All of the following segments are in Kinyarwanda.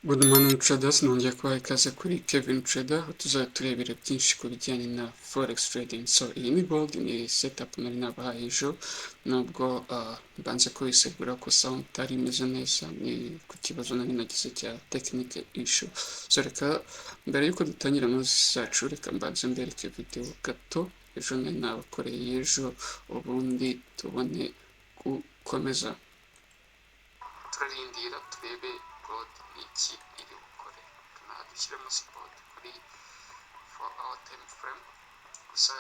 Good morning traders, nongeye kubaha ikaze kuri Kevin Trader, aho tuzajya turebera byinshi ku bijyanye na forex trading. So iyi ni gold, ni setup nari nabahaye ejo, nubwo mbanze kubisegura ko sound itari imeze neza, ni ku kibazo nari nagize cya technical issue. So reka mbere yuko dutangira analysis zacu, reka mbanze mbereke video gato ejo nari nabakoreye ejo, ubundi tubone gukomeza. Turarindira turebe gold ni iki iri bukore. Naha dushyiremo support kuri 4 hour time frame gusa,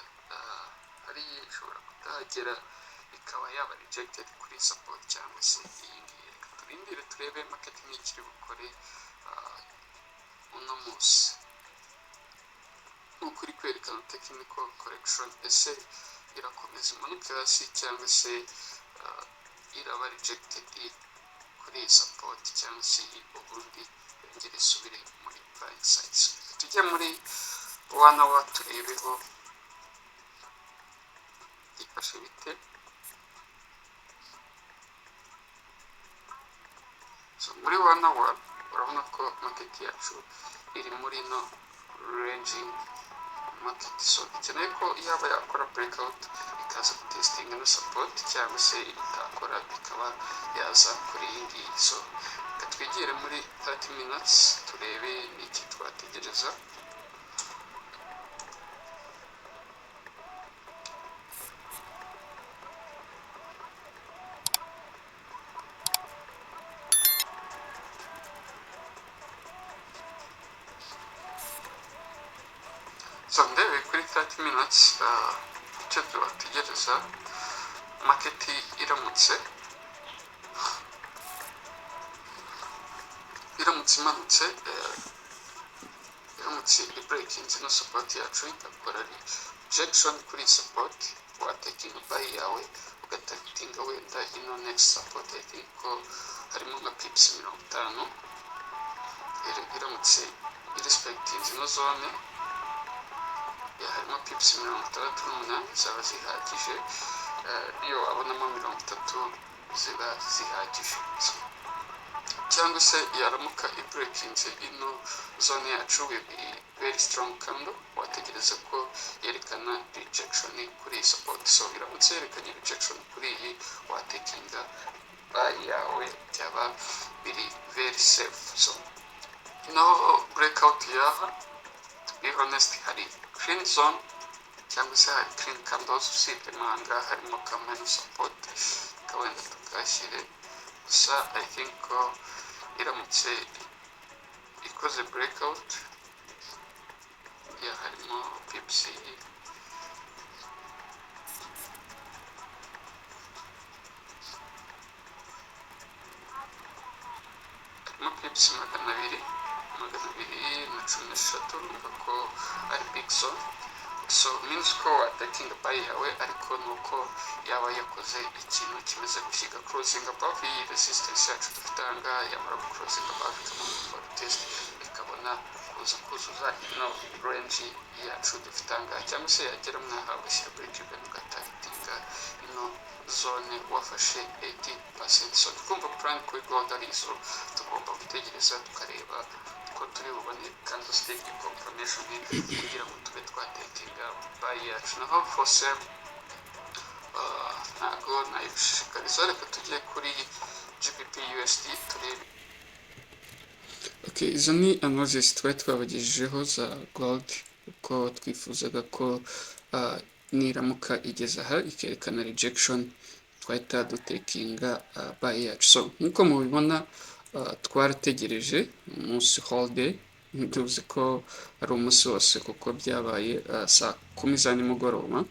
hariya ishobora kutahagera ikaba yaba rejected kuri support cyangwa se iyi ngiyi. Reka turindire turebe market ni iki iri bukore uno munsi. Nk'uko iri kwerekana technical correction, ese irakomeza imanuke hasi cyangwa se iraba rejected kuri iyi support cyangwa se iyi, ubundi yongere isubire muri buying side? So tujye muri 1 hour turebeho byifashe bite. So muri 1 hour urabona ko market yacu iri muri no ranging market, so dukeneye ko yaba yakora breakout ikaza gutestinga no support, cyangwa se itakora ikaba yaza kuri iyi ngiyi. So reka twigire muri 30 minutes turebe ni iki twategereza. So ndebe kuri 30 minutes, icyo tubategereza, market iramutse imanutse, iramutse ibreakinze no support yacu igakora rejection kuri support, watakinga buy yawe, ugatargetinga wenda ino next support. I think ko harimo nka pips 50. Iramutse irespectinze ino zone ya harimo pips 68 zaba zihagije, niyo wabonamo 30 ziba zihagije. So, cyangwa se yaramuka ibreakinze ino zone yacu with a very strong candle, wategereza ko yerekana rejection kuri iyi support. So iramutse yerekanye rejection kuri iyi, watakinga buy yawe, byaba biri very safe. So naho breakout yaha, to be honest, hari clean zone cyangwa se hari clean candles, usibye ahangaha harimo kamwe support, reka wenda tukashyire. Gusa I think ko iramutse ikoze breakout ya harimo pips 200, 213, urumva ko ari big zone. So means ko watakinga buy yawe, ariko nuko yaba yakoze ikintu kimeze gushyiga closing above iyi resistance yacu dufite ahangaha. Yamara closing above, ikamanuka for test, ikabona kuza kuzuza ino range yacu dufite ahangaha, cyangwa se yagera mwaha ugashyira break even, ugatargetinga ino zone wafashe 80%. So twumva plan kuri gold ari izo. Tugomba gutegereza tukareba ko turi bubone candlestick confirmation kugira ngo tube twatakinga buy yacu. Naho for sell, ntago nayigushishikariza. Reka tujye kuri GBP USD turebe. Okay, izo ni analysis twari twabagejejeho za gold, uko twifuzaga ko niramuka igeze aha ikerekana rejection twahita dutakinga buy yacu. So nkuko mubibona, twarategereje umunsi whole day, tuzi ko ari umunsi wose kuko byabaye saa 10 za nimugoroba,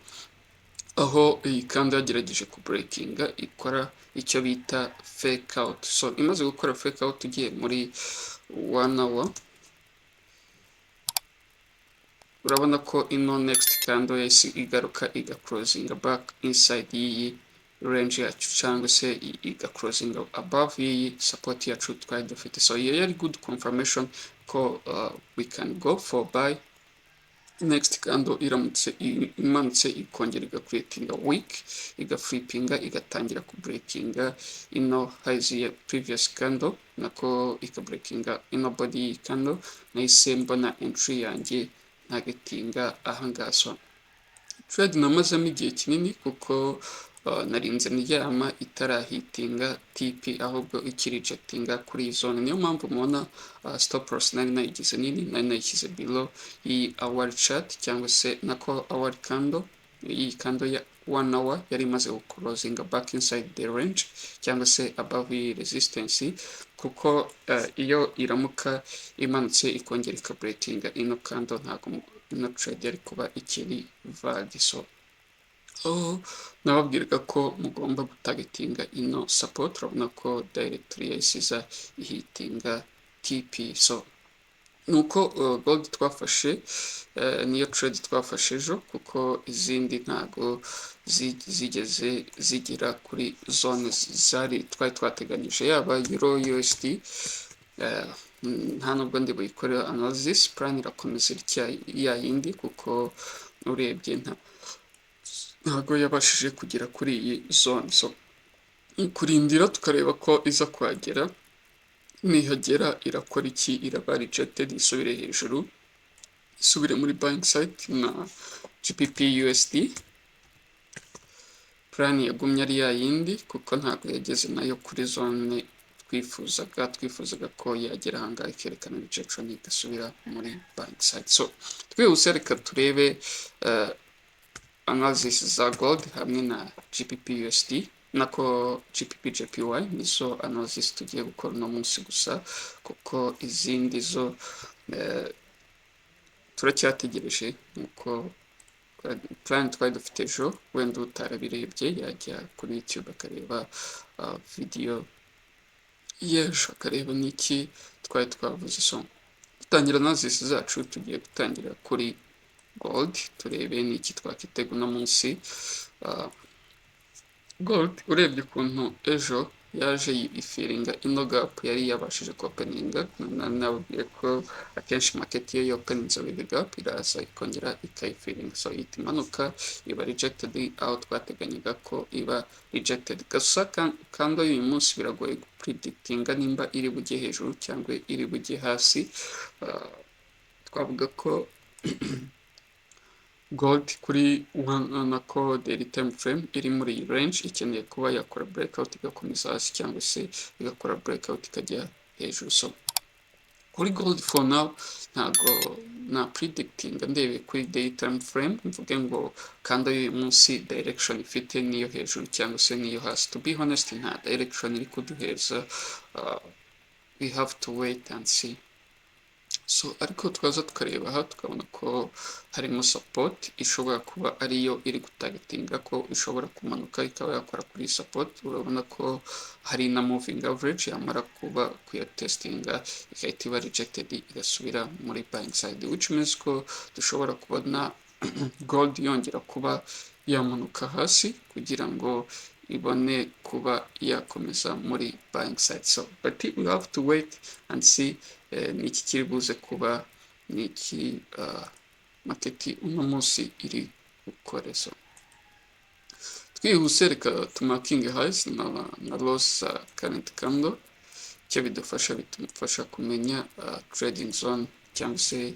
aho iyi kandi yagerageje kubreakinga ikora icyo bita fake out. So imaze gukora fake out, ugiye muri 1 hour urabona ko ino next candle yahise igaruka igaclosinga back inside y'iyi range yacu, cyangwa se igaclosinga above y'iyi support yacu twari dufite. So iyo yari good confirmation ko we can go for buy. Next candle iramutse imanutse ikongera igacreatinga wick, igaflippinga, igatangira kubreakinga ino highs ya previous candle, nako ikabreakinga ino body y'iyi candle, nahise mbona entry yanjye ntargetinga ahangaha. So trade namazemo igihe kinini kuko narinze ndyama itarahitinga TP, ahubwo ikirejectinga kuri iyi zone. Niyo mpamvu mubona stop loss nari nayigize nini, nari nayishyize below iyi hour chart, cyangwa se nako hour candle. Iyi candle ya 1 hour yari imaze guclosinga back inside the range, cyangwa se above iyi resistance, kuko iyo iramuka imanutse ikongera ikabreakinga ino candle, ntabwo ino trade yari kuba ikiri valid. So aho nababwiraga ko mugomba gutargetinga ino support, urabona ko directly yahise iza ihitinga TP. So nuko gold twafashe, niyo trade twafashe ejo, kuko izindi ntago zigeze zigera kuri zone zari twari twateganyije. Yaba euro USD, nta nubwo ndi buyikorera analysis. Plan irakomeza ya yindi, kuko urebye ntago yabashije kugera kuri iyi zone. So kurindira tukareba ko iza kuhagera. Nihagera irakora iki? Iraba rejected, isubire hejuru, isubire muri buying side. Na GBP USD plan yagumye ari ya yindi, kuko ntabwo yageze nayo kuri zone twifuzaga. Twifuzaga ko yagera ahangaha ikerekana rejection, igasubira muri buying side. So twihuse, reka turebe analysis za gold hamwe na GBP USD, nako GBP JPY. Nizo analysis tugiye gukora uno munsi gusa, kuko izindi zo turacyategereje nkuko plan twari dufite ejo. Wenda utarabirebye yajya kuri YouTube akareba video y'ejo, akareba n'iki twari twavuze. So dutangira analysis zacu, tugiye gutangira kuri gold, turebe n'iki twakitega uno munsi. Gold urebye ukuntu ejo yaje ifillinga ino gap yari yabashije kopeninga, nababwiye ko akenshi market iyo yopeninze with gap iraza ikongera ikayifillinga. So ihita imanuka, iba rejected aho twateganyaga ko iba rejected. Gusa kandi uyu munsi biragoye gupredictinga nimba iri bujye hejuru cyangwa iri bujye hasi. Twavuga ko gold kuri one, nako daily time frame, iri muri iyi range, ikeneye kuba yakora breakout igakomeza hasi, cyangwa se igakora breakout ikajya hejuru. So kuri gold for now ntago na predicting ndebe kuri day time frame mvuge ngo kandi uyu munsi direction ifite niyo hejuru cyangwa se niyo hasi. To be honest, nta direction iri kuduheza. We have to wait and see. So ariko twaza tukareba aha, tukabona ko harimo support ishobora kuba ariyo iri gutargetinga, ko ishobora kumanuka ikaba yakora kuri support. Urabona ko hari na moving average, yamara kuba kuyatestinga igahita iba rejected, igasubira muri buying side, which means ko dushobora kubona gold yongera kuba yamanuka hasi kugira ngo ibone kuba yakomeza muri buying side. So but we have to wait and see niki kiri buze kuba, niki market uno munsi iri gukore. So twihuse, reka tumarkinge highs na lows za current candle. Icyo bidufasha, bitufasha kumenya trading zone cyangwa se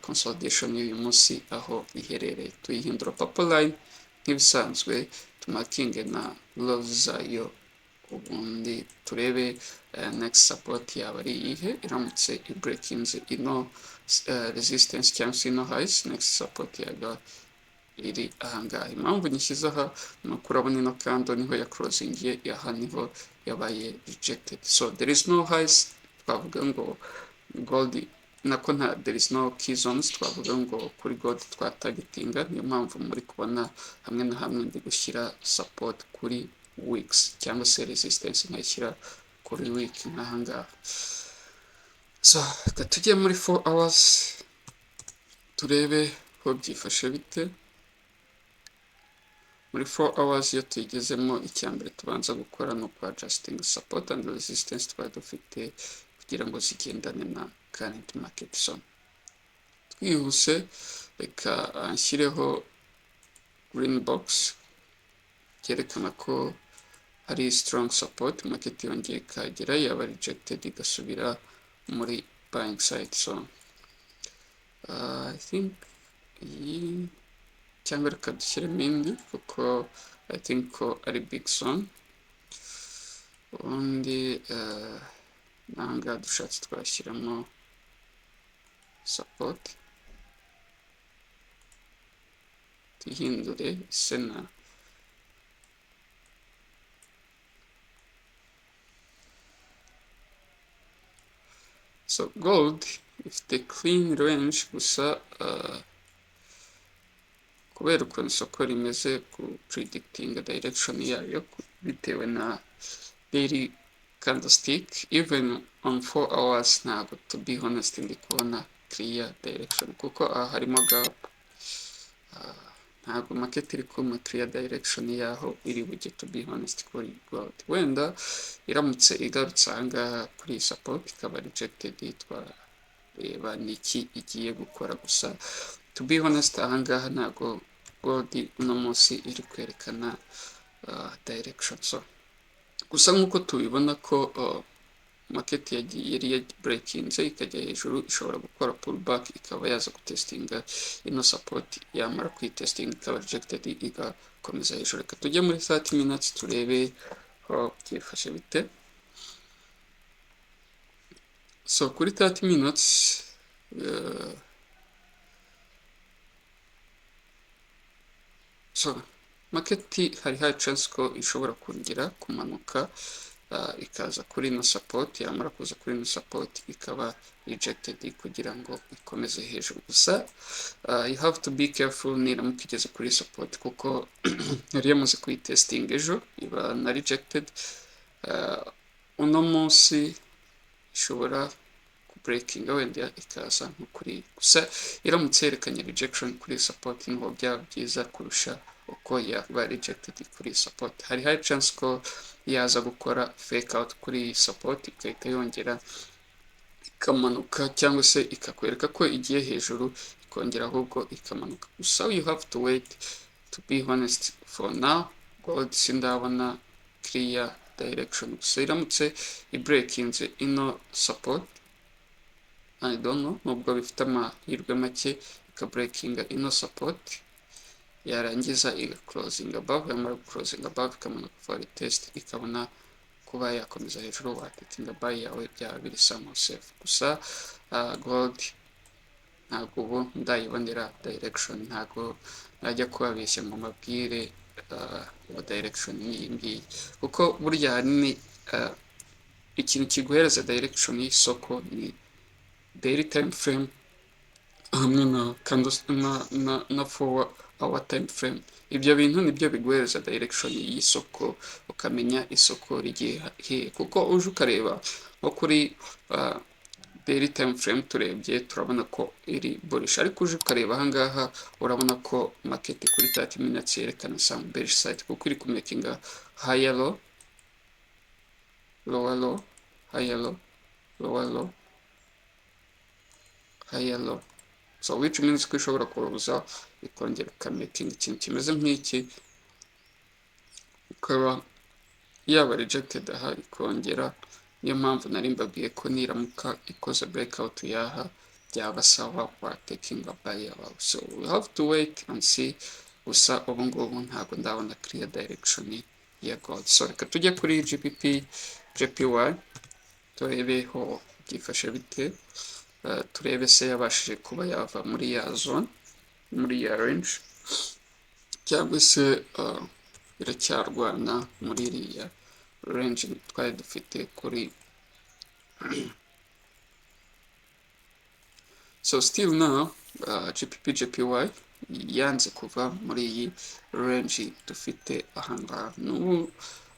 consolidation y'uyu munsi aho iherereye. Tuyihindura purple line nk'ibisanzwe, tumarkinge na lows zayo, ubundi turebe next support yaba ari iyihe. Iramutse ibreakinze ino resistance cyangwa se ino highs, next support yaba iri ahangaha. Impamvu nyishyize aha ni uko urabona ino candle niho ya closingiye, aha niho yabaye rejected. So there is no highs twavuga ngo gold, nako nta, there is no key zones twavuga ngo kuri gold twatargetinga. Niyo mpamvu muri kubona hamwe na hamwe ndi gushyira support kuri wicks, cyangwa se resistance nkayishyira kuri wick nk'ahangaha. So reka tujye muri 4 hours turebe ko byifashe bite muri 4 hours. Iyo tuyigezemo, icya mbere tubanza gukora ni uku adjusting support and resistance twari dufite kugira ngo zigendane na current market. So twihuse, Reka nshyireho green box byerekana ko hari strong support. Market yongeye ikagera, yaba rejected, igasubira muri buying side. So I think iyi, cyangwa reka dushyiremo indi, kuko I think ko ari big zone. Ubundi nangaha dushatse twashyiramo support, tuyihindure ise na. So gold ifite clean range, gusa kubera ukuntu isoko rimeze, ku predicting direction yayo bitewe na daily candlestick, even on 4 hours, ntabwo, to be honest, ndi kubona clear direction, kuko aha harimo gap. Ntabwo market iri kumpa clear direction yaho iri bujye, to be honest. Kuri gold, wenda iramutse igarutse ahangaha kuri iyi support ikaba rejected, twareba niki igiye gukora. Gusa to be honest, ahangaha ntabwo gold uno munsi iri kwerekana direction. So gusa nk'uko tubibona ko market yagiye, yari breakinze ikajya hejuru, ishobora gukora pullback, ikaba yaza gutestinga ino support, yamara kuyitestinga ikaba rejected, igakomeza hejuru. Reka tujye muri 30 minutes turebe aho byifashe bite. So kuri 30 minutes, so market hari high chance ko ishobora kongera kumanuka, ikaza kuri ino support, yamara kuza kuri ino support ikaba rejected kugira ngo ikomeze hejuru. Gusa you have to be careful niramuka igeze kuri support, kuko yari yamaze kuyitesting ejo iba na rejected. Uno munsi ishobora breaking wenda ikaza nko kuri, gusa iramutse yerekanye rejection kuri support niho byaba byiza kurusha uko yaba rejected kuri support. Hari high chance ko yaza gukora fake out kuri support, igahita yongera ikamanuka, cyangwa se ikakwereka ko igiye hejuru, ikongera ahubwo ikamanuka. Gusa you have to wait. To be honest, for now gold sindabona clear direction. Gusa iramutse ibreakinze ino support, I don't know, nubwo bifite amahirwe make, ikabreakinga ino support, yarangiza igaclosing above, yamara closing above ikamanuka for test, ikabona kuba yakomeza hejuru, watakinga buy yawe, byaba biri somehow safe. Gusa gold ntabwo ubu ndayibonera direction, ntabwo najya kubabeshya ngo mabwire ngo direction ni iyi ngiyi, kuko burya ahanini ikintu kiguhereza direction y'isoko ni daily time frame hamwe na candles na 4 hour time frame. Ibyo bintu nibyo biguhereza direction y'isoko, ukamenya isoko rigiye hehe. Kuko uje ukareba nko kuri daily time frame, turebye turabona ko iri bullish, ariko uje ukareba ahangaha urabona ko market kuri 30 minutes yerekana some bearish side, kuko iri kumakinga higher low, lower low, higher low, lower low, higher low. So which means ko ishobora kuza ikongera ikamakinga ikintu kimeze nk'iki, ikaba yaba rejected aha, ikongera. Niyo mpamvu nari mbabwiye ko niramuka ikoze breakout yaha, byaba sawa watakinga buy yawe. So we have to wait and see. Gusa ubu ngubu ntabwo ndabona clear direction ya gold. So reka tujye kuri GBP JPY turebeho byifashe bite, turebe se yabashije kuba yava muri ya zone, muri ya range, cyangwa se iracyarwana muri iriya range twari dufite kuri. So still now GBP JPY yanze kuva muri iyi range dufite ahangaha. N'ubu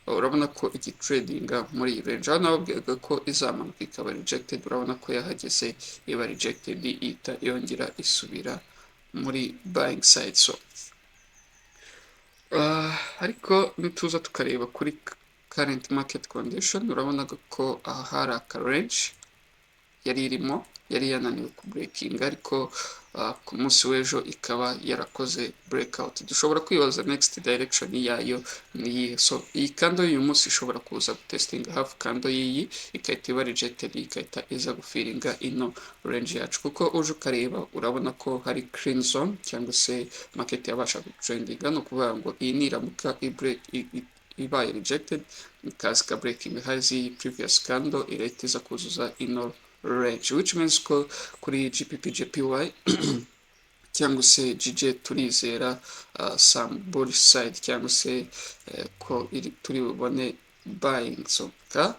urabona ko igitradinga muri iyi range. Hano nababwiraga ko izamanuka ikaba rejected, urabona ko yahageze iba rejected, ihita yongera isubira muri buying side. So ariko nituza tukareba kuri current market condition, urabona ko aha hari aka range yari irimo. Yari yananiwe kubreakinga, ariko ku munsi w'ejo ikaba yarakoze breakout. Dushobora kwibaza next direction yayo ni iyihe? So iyi candle y'uyu munsi ishobora kuza gutestinga hafi candle y'iyi, ikahita iba rejected, ikahita iza gufillinga ino range yacu, kuko uje ukareba urabona ko hari clean zone cyangwa se market yabasha gutrendinga. Ni ukuvuga ngo iyi niramuka ibaye rejected, ikaza ika breaking highs y'iyi previous candle, irahita iza kuzuza ino range, which means ko kuri GBP JPY cyangwa se GJ turizera some bullish side, cyangwa se ko iri turi bubone buying. So ka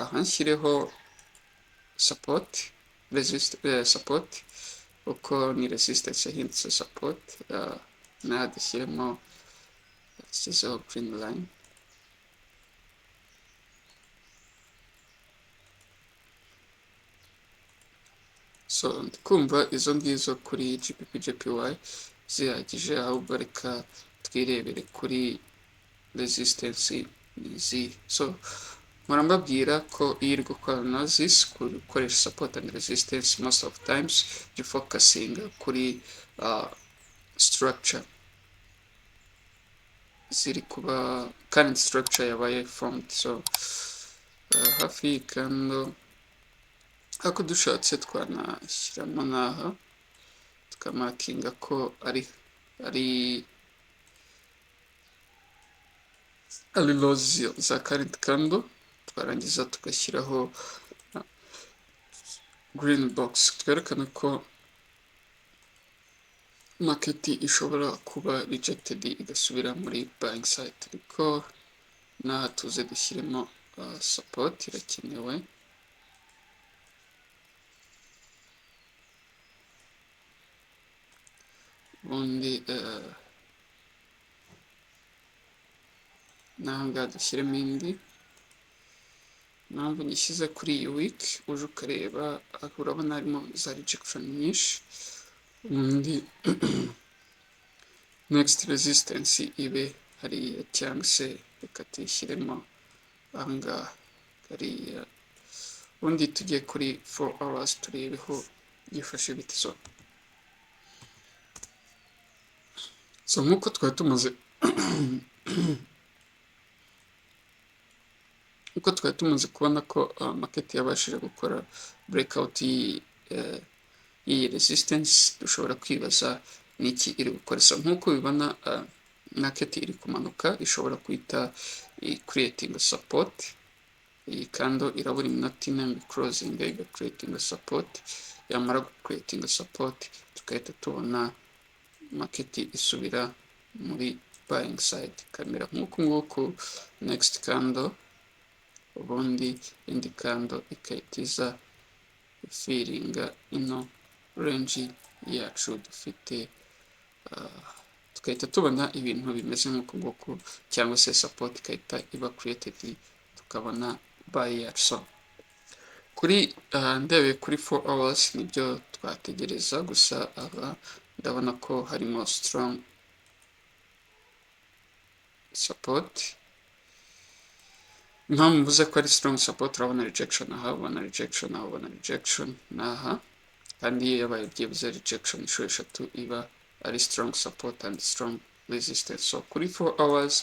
aha nshyireho support, resist, support, uko ni resistance yahindutse support. Naha dushyiremo, dushyizeho green line. So kumva izo ngizo kuri GBP JPY zihagije, ahubwo reka twirebere kuri resistance ni. So mpora mbabwira ko iyo uri gukora analysis, gukoresha support and resistance, most of times jya focusinga kuri structure ziri kuba, current structure yabaye formed. So hafi y'iyi candle, ariko dushatse twanashyiramo n'aha, tukamarkinga ko ari lows za current candle, twarangiza tugashyiraho green box twerekana ko market ishobora kuba rejected, igasubira muri buying side. Ariko n'aha tuze dushyiremo support, irakenewe. Ubundi n'aha ngaha dushyiremo indi. Impamvu nyishyize kuri iyi week, uje ukareba urabona harimo za rejection nyinshi. Ubundi next resistance ibe hariya, cyangwa se reka tuyishyiremo aha ngaha hariya. Ubundi tujye kuri 4 hours turebeho byifashe bite. So nk'uko twari tumaze kubona ko market yabashije gukora breakout y'iyi resistance, dushobora kwibaza niki iri gukora. So nk'uko ubibona, market iri kumanuka, ishobora guhita creating support. Iyi candle irabura iminota 4 ngo closing, iga creating support. Yamara creating support, tugahita tubona market isubira muri buying side, ikamera nk'uku nguku, next candle, ubundi indi candle ikahita iza ifillinga ino range yacu dufite, tugahita tubona ibintu bimeze nk'uku nguku, cyangwa se support igahita iba created, tukabona buy yacu. So kuri ndebe kuri 4 hours nibyo twategereza gusa. Aha ndabona ko harimo strong support. Impamvu mvuze ko ari strong support, urabona rejection aha, ubona rejection aha, ubona rejection n'aha, kandi iyo yabaye byibuze rejection inshuro eshatu iba ari strong support and strong resistance. So kuri 4 hours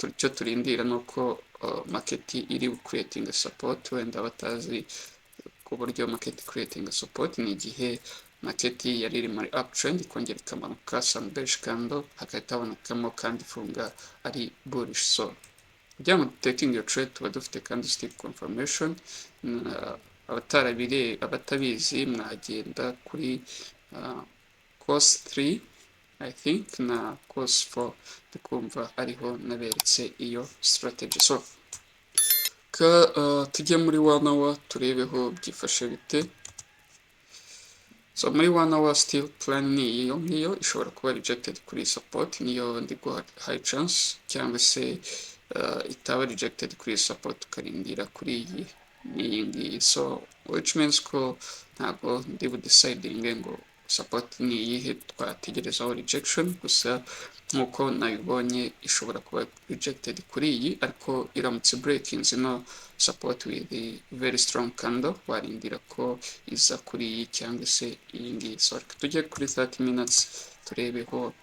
icyo turindira ni uko market iri creating support. Wenda batazi ku buryo market creating support, ni igihe market yari iri muri uptrend ikongera ikamanuka some bearish candle, hagahita habonekamo kandi ifunga ari bullish. So kugira ngo taking your trade, tuba dufite candlestick confirmation. Abatarabire, abatabizi, mwagenda kuri course 3, I think, na course 4, ndikumva ariho naberetse iyo strategy. So ka tujye muri one hour turebeho byifashe bite. So muri one hour still plan ni iyo ngiyo, ishobora kuba rejected kuri support, niyo ndi guha high chance, cyangwa se itaba rejected kuri support, tukarindira kuri iyi n'iyi ngiyi. So which means ko ntabwo ndi budecidinge ngo support ni iyihe twategerezaho rejection gusa. Nk'uko nabibonye, ishobora kuba rejected kuri iyi, ariko iramutse breaking ino support with the very strong candle, warindira ko iza kuri iyi cyangwa se iyi ngiyi. So reka tujye kuri 30 minutes turebeho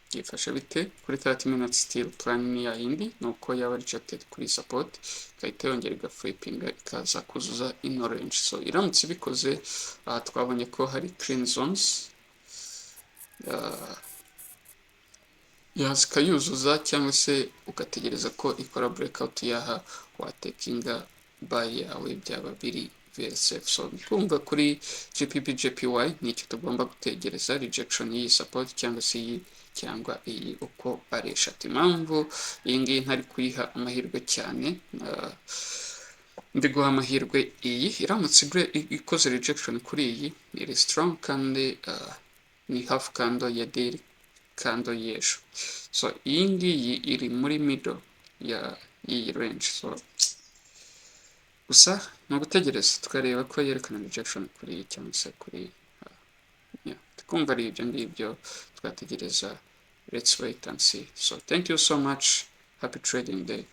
byifashe bite kuri 30 minutes. Still plan ni ya yindi, ni uko yaba rejected kuri support, igahita yongera igaflipinga, ikaza kuzuza ino range. So iramutse ibikoze, twabonye ko hari clean zones, yaza ikayuzuza, cyangwa se ugategereza ko ikora breakout yaha, watekinga buy yawe, byaba biri very safe. So twumva kuri GBP JPY ni icyo tugomba gutegereza, rejection y'iyi support cyangwa se iyi cyangwa iyi, uko ari eshatu. Impamvu iyi ngiyi ntari kuyiha amahirwe cyane, ndi guha amahirwe iyi, iramutse ikoze rejection kuri iyi, iri strong kandi ni half candle ya daily candle y'ejo. So iyi ngiyi iri muri middle ya y'iyi range. So gusa ni ugutegereza tukareba ko yerekana rejection kuri iyi cyangwa se kuri iyi. Yeah, twumva ari ibyo ngibyo twategereza. Let's wait and see. So thank you so much, happy trading day.